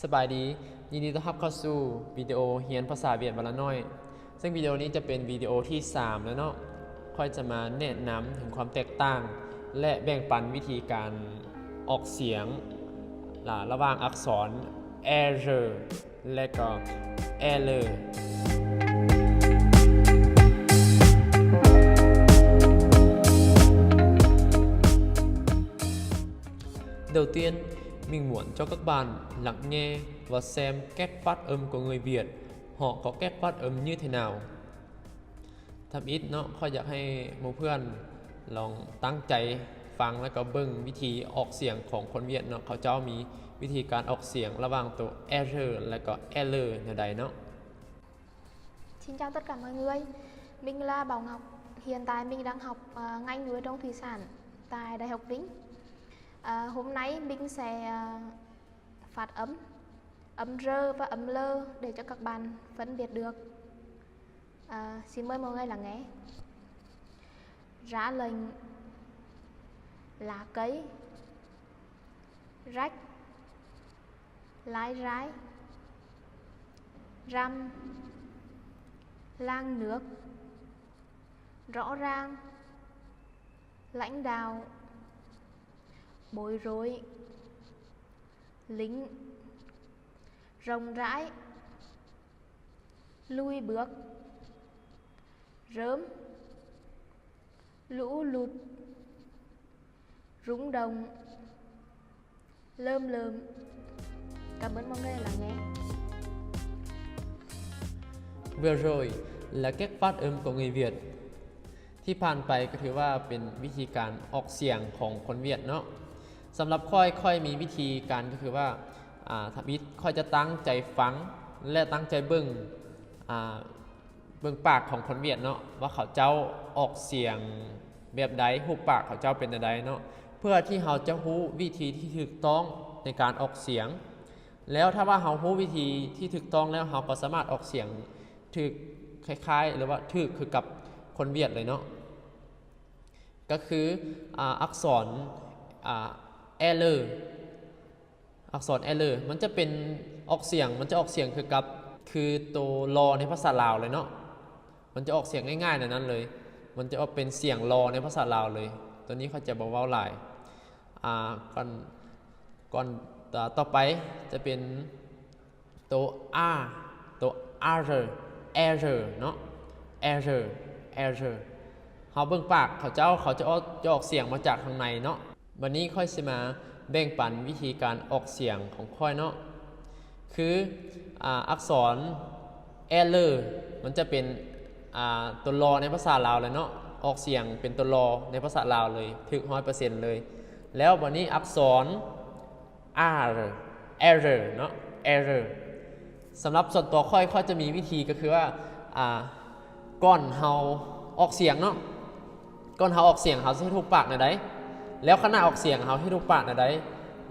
ສະບາຍດີ, ຍິນດີຕ້ອນຮັບເຂົ້າສູ່ວິດີໂອຮຽນພາສາຫວຽດວັນລະໜ້ອຍ. ເຊິ່ງວິດີໂອນີ້ຈະເປັນວິດີໂອທີສາມແລ້ວເນາະ. ຂ້ອຍຈະມາແນະນຳເຖິງຄວາມແຕກຕ່າງ ແລະ ແບ່ງປັນວິທີການອອກສຽງ ລະ ລະຫວ່າງອັກສອນ error ແລະກໍ error. Đầu tiên, mình muốn cho các bạn lắng nghe và xem cách phát âm của người Việt, họ có cách phát âm như thế nào. ທຳອິດເນາະ, ຂ້ອຍຢາກໃຫ້ໝູ່ເພື່ອນລອງຕັ້ງໃຈຟັງ ແລ້ວກໍເບິ່ງວິທີອອກສຽງຂອງຄົນຫວຽດເນາະ, ເຂົາເຈົ້າມີວິທີການອອກສຽງລະຫວ່າງໂຕ error ແລ້ວກໍ error ແນວໃດເນາະ. Xin chào tất cả mọi người, mình là Bảo Ngọc. Hiện tại mình đang học, ờ, ngành nuôi trồng thủy sản tại Đại học Vinh. Ờ, hôm nay mình sẽ, ờ, phát âm, âm R và âm L để cho các bạn phân biệt được. Ờ, xin mời mọi người lắng nghe. Ra lệnh, lá cây, rách, lai rai, răm, làng nước, rõ ràng, lãnh đạo, bối rối, lính, rộng rãi, lùi bước, rơm, lũ lụt, rung động, lơm lơm. Cảm ơn mọi người lắng nghe. Vừa rồi là cách phát âm của người Việt. ທີ່ຜ່ານໄປກໍຖືວ່າເປັນວິທີການອອກສຽງຂອງຄົນຫວຽດເນາະ. ສຳລັບຂ້ອຍ, ຂ້ອຍມີວິທີການກໍຄືວ່າ, ອາ, ທຳອິດຂ້ອຍຈະຕັ້ງໃຈຟັງ ແລະ ຕັ້ງໃຈເບິ່ງ, ອາ, ເບິ່ງປາກຂອງຄົນຫວຽດເນາະ ວ່າເຂົາເຈົ້າອອກສຽງແບບໃດ, ຮູບປາກເຂົາເຈົ້າເປັນແນວໃດເນາະ, ເພື່ອທີ່ເຮົາຈະຮູ້ວິທີທີ່ຖືກຕ້ອງໃນການອອກສຽງ. ແລ້ວຖ້າວ່າເຮົາຮູ້ວິທີທີ່ຖືກຕ້ອງແລ້ວ, ເຮົາກໍສາມາດອອກສຽງຖືກຄ້າຍໆ ຫຼືວ່າຖືກຄືກັບຄົນຫວຽດເລີຍເນາະ. ກໍຄື, ອາ, ອັກສອນ, ອາ, error. ອັກສອນ error ມັນຈະເປັນອອກສຽງ, ມັນຈະອອກສຽງຄືກັບ, ຄືໂຕ ລ ໃນພາສາລາວເລີຍເນາະ. ມັນຈະອອກສຽງງ່າຍໆແນວນັ້ນເລີຍ. ມັນຈະອອກເປັນສຽງ ລ ໃນພາສາລາວເລີຍ. ໂຕນີ້ຂ້ອຍຈະບໍ່ເວົ້າຫຼາຍ. ອາ, ກ່ອນ, ກ່ອນ, ຕໍ່ໄປຈະເປັນ ໂຕ R ໂຕ error, error ເນາະ, error, error. ເຮົາເບິ່ງປາກເຂົາເຈົ້າ, ເຂົາຈະອອກ, ຈະອອກສຽງມາຈາກທາງໃນເນາະ. ບັດນີ້ຂ້ອຍຊິມາແບ່ງປັນວິທີການອອກສຽງຂອງຂ້ອຍເນາະ. ຄື, ອາ, ອັກສອນ error ມັນຈະເປັນ, ອາ, ໂຕ ລ ໃນພາສາລາວເລີຍເນາະ, ອອກສຽງເປັນໂຕ ລ ໃນພາສາລາວເລີຍ, ຖືກຮ້ອຍເປີເຊັນເລີຍ. ແລ້ວບັດນີ້ອັກສອນ R, error ເນາະ, error. ສຳລັບສ່ວນຕົວຂ້ອຍ, ຂ້ອຍຈະມີວິທີກໍຄືວ່າ, ອາ, ກ່ອນເຮົາອອກສຽງເນາະ, ກ່ອນເຮົາອອກສຽງ ເຮົາຊິເຮັດຮູບປາກແນວໃດ, ແລ້ວຂະນະອອກສຽງເຮົາເຮັດຮູບປາກແນວໃດ,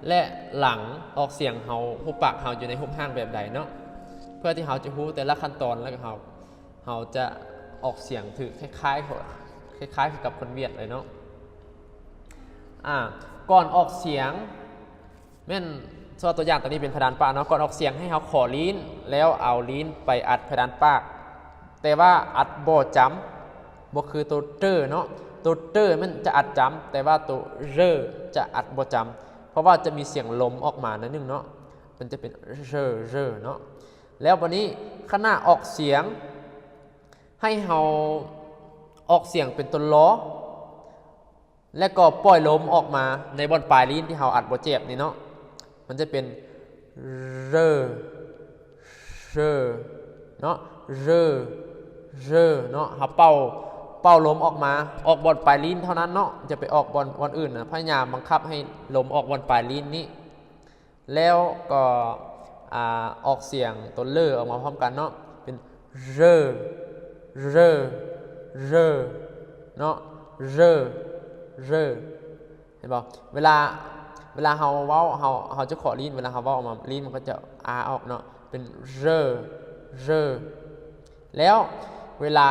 ແລະ ຫຼັງອອກສຽງເຮົາ, ຮູບປາກເຮົາຢູ່ໃນຮູບຮ່າງແບບໃດເນາະ, ເພື່ອທີ່ເຮົາຈະຮູ້ແຕ່ລະຂັ້ນຕອນ, ແລ້ວກໍເຮົາ, ເຮົາຈະອອກສຽງຖືກຄ້າຍໆ, ຄ້າຍໆຄືກັບຄົນຫວຽດເລີຍເນາະ. ອາ, ກ່ອນອອກສຽງ ແມ່ນ ສະເພາະຕົວຢ່າງຕົວນີ້ເປັນເພດານປາກເນາະ, ກ່ອນອອກສຽງໃຫ້ເຮົາຂໍລີ້ນ ແລ້ວເອົາລີ້ນໄປອັດເພດານປາກ, ແຕ່ວ່າອັດບໍ່ຈຳ, ບໍ່ຄືໂຕເຕີເນາະ. ໂຕເຕີແມ່ນຈະອັດຈຳ, ແຕ່ວ່າໂຕເຕີຈະອັດບໍ່ຈຳ, ເພາະວ່າຈະມີສຽງລົມອອກມາໜ້ອຍໜຶ່ງເນາະ, ມັນຈະເປັນເຕີເຕີເນາະ. ແລ້ວບັດນີ້ຂະນະອອກສຽງ ໃຫ້ເຮົາອອກສຽງເປັນໂຕລໍ ແລ້ວກໍປ່ອຍລົມອອກມາໃນບ່ອນປາຍລີ້ນທີ່ເຮົາອັດບໍ່ແຈບນີ້ເນາະ, ມັນຈະເປັນເຕີເຕີເນາະ, ເຕີເຕີເນາະ. ເຮົາເປົ່າ, ເປົ່າລົມອອກມາ, ອອກບ່ອນປາຍລີ້ນເທົ່ານັ້ນເນາະ, ຢ່າໄປອອກບ່ອນ, ບ່ອນອື່ນນະ. ພະຍາຍາມບັງຄັບໃຫ້ລົມອອກບ່ອນປາຍລີ້ນນີ້. ແລ້ວກໍ ອາ ອອກສຽງຕົວເລີອອກມາພ້ອມກັນເນາະ, ເປັນເລີ ເລີ ເລີເນາະ, ເລີ ເລີ. ເຫັນບໍ່? ເວລາ, ເວລາເຮົາເວົ້າ, ເຮົາ, ເຮົາຈະຂໍລີ້ນ, ເວລາເຮົາເວົ້າອອກມາ, ລີ້ນມັນກໍຈະອາອອກເນາະ, ເປັນເລີ ເລີ. ແລ້ວເວລາ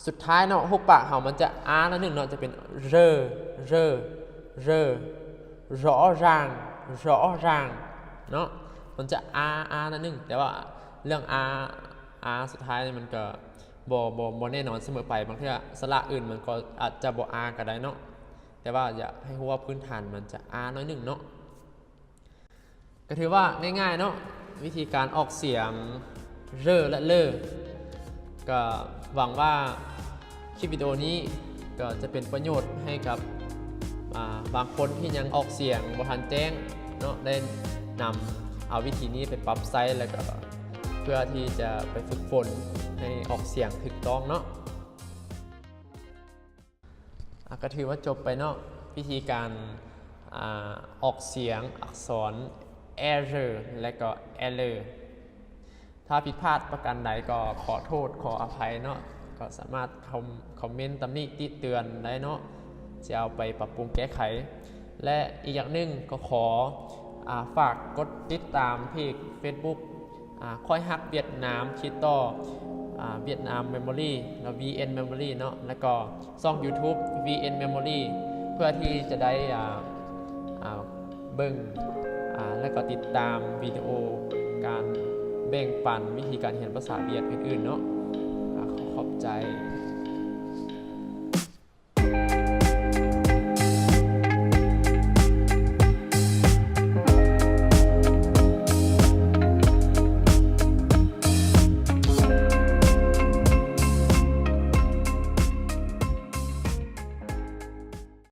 ສຸດທ້າຍເນາະ, ຮູບປາກເຮົາມັນຈະອາໜ້ອຍໜຶ່ງເນາະ, ຈະເປັນເລີ ເລີ ເລີ, ຣໍຣາງ ຣໍຣາງເນາະ, ມັນຈະ R R ໜ້ອຍໜຶ່ງ, ແຕ່ວ່າເລື່ອງ R R ສຸດທ້າຍນີ້ມັນກໍບໍ່ ບໍ່ ບໍ່ແນ່ນອນສະເໝີໄປ. ບາງເທື່ອສະຫຼະອື່ນມັນກໍອາດຈະບໍ່ R ກໍໄດ້ເນາະ, ແຕ່ວ່າຢາກໃຫ້ຮູ້ວ່າພື້ນຖານມັນຈະ R ໜ້ອຍໜຶ່ງເນາະ. ກໍຖືວ່າງ່າຍໆເນາະ ວິທີການອອກສຽງເຣ ແລະ ເລີ. ກໍຫວັງວ່າຄລິບວິດີໂອນີ້ກໍຈະເປັນປະໂຫຍດໃຫ້ກັບ ອ່າ ບາງຄົນທີ່ຍັງອອກສຽງບໍ່ທັນແຈ້ງເນາະ, ໄດ້ນຳເອົາວິທີນີ້ໄປປັບໃຊ້ ແລ້ວກໍເພື່ອທີ່ຈະໄປຝຶກຝົນໃຫ້ອອກສຽງຖືກຕ້ອງເນາະ. ອ່າ ກໍຖືວ່າຈົບໄປເນາະ ວິທີຄອນ ອ່າ ອອກສຽງອັກສອນ error ແລະກໍ error. ຖ້າຜິດພາດປະການໃດກໍຂໍໂທດຂໍອະໄພເນາະ, ກໍສາມາດຄອມ ຄອມເມັນຕຳນິຕິເຕືອນໄດ້ເນາະ, ຈະເອົາໄປປັບປຸງແກ້ໄຂ. ແລະອີກຢ່າງໜຶ່ງກໍຂໍ ອ່າ ຝາກກົດຕິດຕາມເພຈ Facebook ອ່າ ຂ້ອຍຮັກຫວຽດນາມ ຄິດຕໍ່ ອ່າ ຫວຽດນາມ Memory ແລ້ວ VN Memory ເນາະ, ແລ້ວກໍຊ່ອງ YouTube VN Memory ເພື່ອທີ່ຈະໄດ້ ອ່າ ອ່າ ເບິ່ງ ອ່າ ແລ້ວກໍຕິດຕາມວິດີໂອການແບ່ງປັນວິທີການຮຽນພາສາຫວຽດອື່ນໆເນາະ. ອ່າ ຂໍຂອບໃຈ.